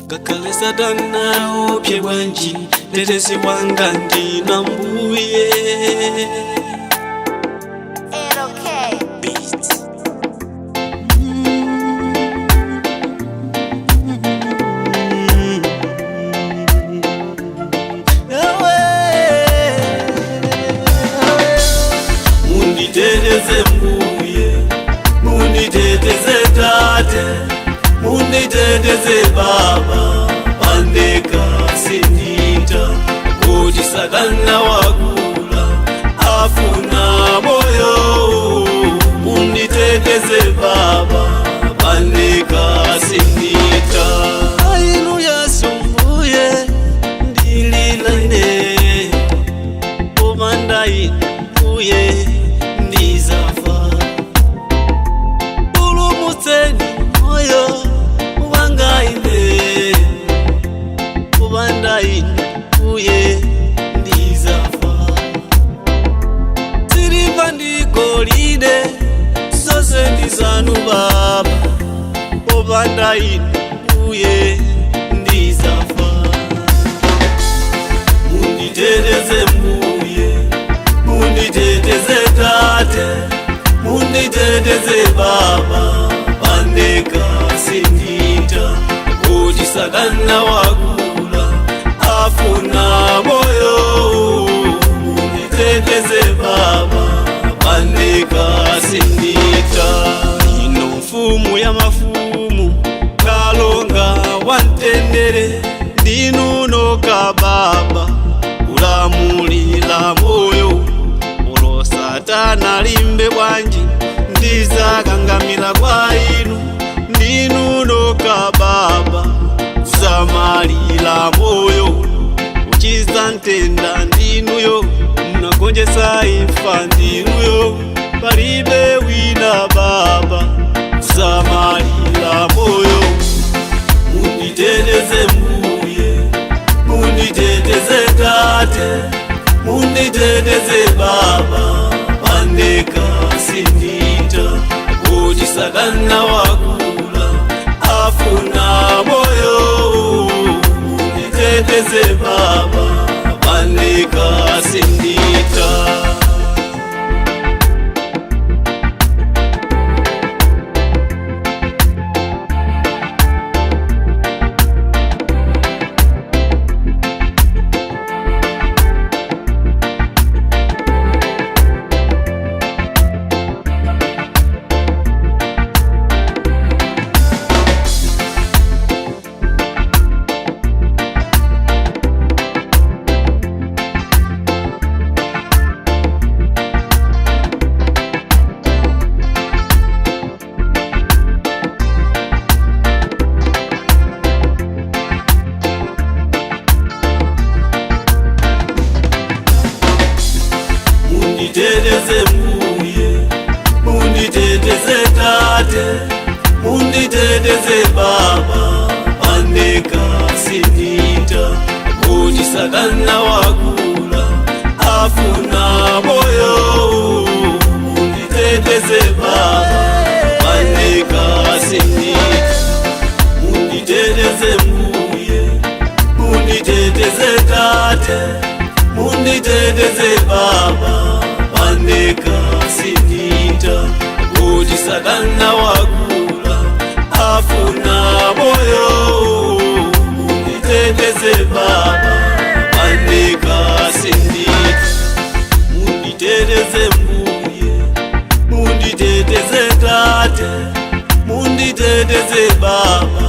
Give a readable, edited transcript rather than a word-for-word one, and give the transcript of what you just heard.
Ngakhale satana opye bwanji, tetezi wanga ndina mbuye. LK. Beats. Munditeteze mbuye, munditeteze tate, munditeteze baba, pandeka sindita kuti satana wakula afuna moyo. Munditeteze baba, pandeka sindita. Ainu Yesu mbuye, ndililane komanda inu mbuye ndizafa. Pulumutseni moyo wanga ine, komanda inu mbuye ndizafa. Siliva ndi golide zonse ndi zanu baba, popanda inu mbuye ndizafa. Munditeteze mbuye, munditeteze tate, munditeteze baba, pandeka sindita kuti satana wakula afuna moyo. Munditeteze baba, pandeka sindita. Ino mfumu ya mafumu, kalonga wamtendere, ndinunoka baba, ulamulila moyo. Ulo satana limbe bwanji, ndizakangamira kwa inu. Ndinunoka baba, usamalila moyo, uchiza ntenda ndinuyo, mnagonjesa imfa ndinuyo, palibe wina baba, usamalila moyo. Munditeteze mbuye, munditeteze tate, munditeteze baba, pandeka sindita kuti satana wakula afuna moyo. Munditeteze baba, pandeka sindita. Munditeteze mbuye, munditeteze tate, munditeteze baba, pandeka sindita kuti satana wakula afuna moyo. Munditeteze baba, pandeka sindita. Munditeteze mbuye, munditeteze tate, munditeteze baba, pandeka sindita kuti satana wakula afuna moyo. Munditeteze baba, pandeka sindita. Munditeteze mbuye, munditeteze tate, munditeteze baba.